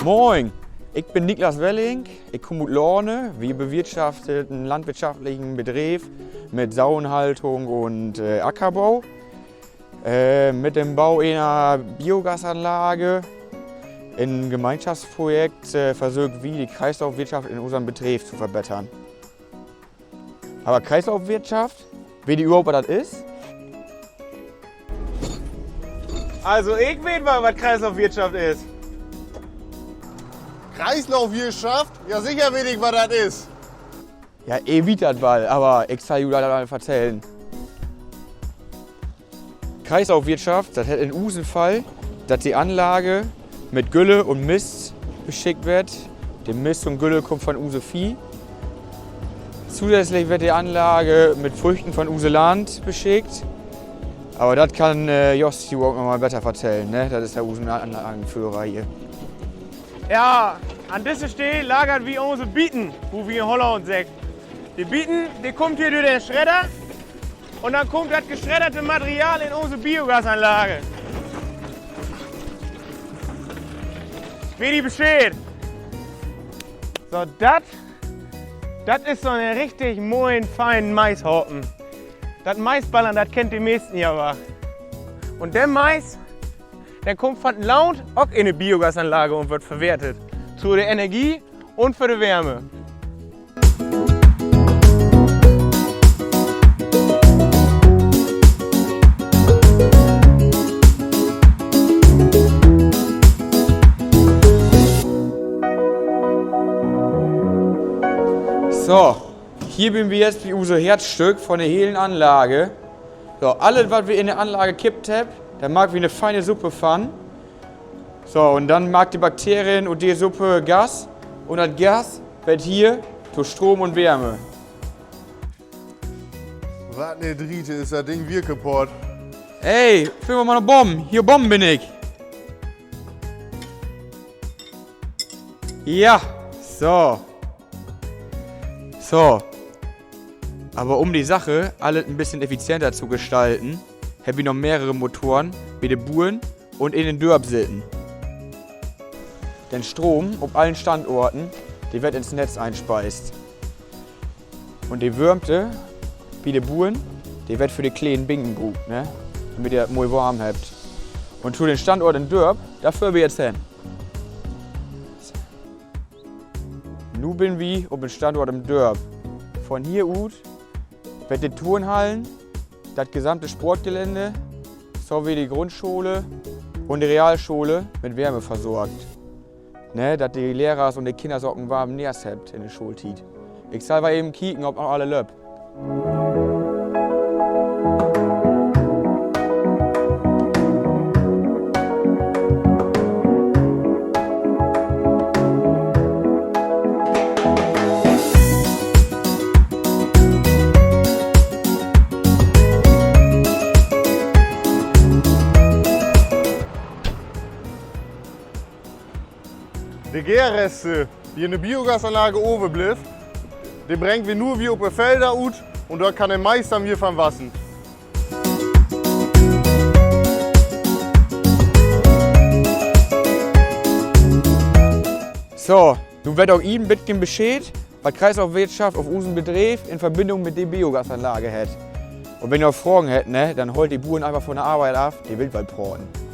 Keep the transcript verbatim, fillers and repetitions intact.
Moin, ik bün Niklas Welling, ik kumm ut Lohne. Wi bewirtschaftet en landwirtschaftlichen Bedreev mit Sauenhaltung un, äh, Ackerbau. Äh, mit den Bau ener Biogasanlage in Gemeinschaftsprojekt, äh, versöökt wi, de Kreislaufwirtschaft in usen Bedreev to verbetern. Aver Kreislaufwirtschaft, weet ji överhaupt, wat dat is? Also, ik weet woll, wat Kreislaufwirtschaft is. Kreislaufwirtschaft? Ja, sicher weet ik, wat dat is. Ja, ji weet dat woll, aver ik sall jo dat mal vertellen. Kreislaufwirtschaft, dat hett in usen Fall, dat de Anlage mit Gülle un Mist beschickt warrt. De Mist un Gülle kummt von use Veeh. Zusätzlich warrt de Anlage mit Früchten von use Land beschickt. Aver dat kann, äh, Jos jo ok noch mal beter vertellen, ne? Dat is ja usen Anlagenföhrer hier. Ja, an disse Steed lagert wi use Bieten, wo wi in Holland seggt. De Bieten, de kummt hier dör den Schredder un denn kummt dat geschredderte Material in use Biogasanlage. Weet ji Bescheed? So, dat, dat is so 'n richtig moien, feinen Maishaken. Dat Maisballern, dat kennt de meesten ja woll. Un de Mais, de kummt van 't Land ok in de Biogasanlage un warrt verwertet. To de Energie un för de Wärme. So, hier bün wi jetzt bi use Hartstück von de helen Anlage. So, allet, wat wi in de Anlage kippt hebbt, dor maakt wi 'ne feine Suppe van. So, un denn maakt de Bakterien ut de Suppe Gas. Un dat Gas warrt hier to Stroom un Wärme. Wat 'ne Driete, is dat Ding weer kaputt. Ey, finn wi mal 'ne Bomm. Hier, Bomm bün ik. Ja, so. So. Aver um de Sache allet en beten effizienter to gestalten, hebbt wi noch mehrere Motoren bi de Buren un in den Dörp sitten. Den Stroom op allen Standorten, de warrt in't Netz inspeist. Un de Wärmte bi de Buren, de warrt för de kleen Bingen bruukt, ne? Dormit de dat moi warm hebbt. Un to den Standort in't Dörp, dor föhrt wi jetzt hen. Nu bün wi op den Standort in't Dörp. Von hier ut warrt de Turnhallen, dat gesamte Sportgelände, so wie de Grundschole un de Realschole mit Wärme versorgt. Ne, dat de Lehrers un de Kinners ok en warm Nest hebbt in de Schooltiet. Ik sall mal even kieken, of ok alle löppt. De Geerreste, de in de Biogasanlage överblifft, de brengt wi nu weer op de Felder ut un dor kann de Mais denn weer van wassen. So, nu weet ok ji en beten Bescheed, wat Kreislaufwirtschaft op usen Bedreev in Verbindung mit de Biogasanlage hett. Un wenn ji noch Fragen hebbt, ne, denn hoolt de Buren eenfach von de Arbeit af, de wüllt woll praten.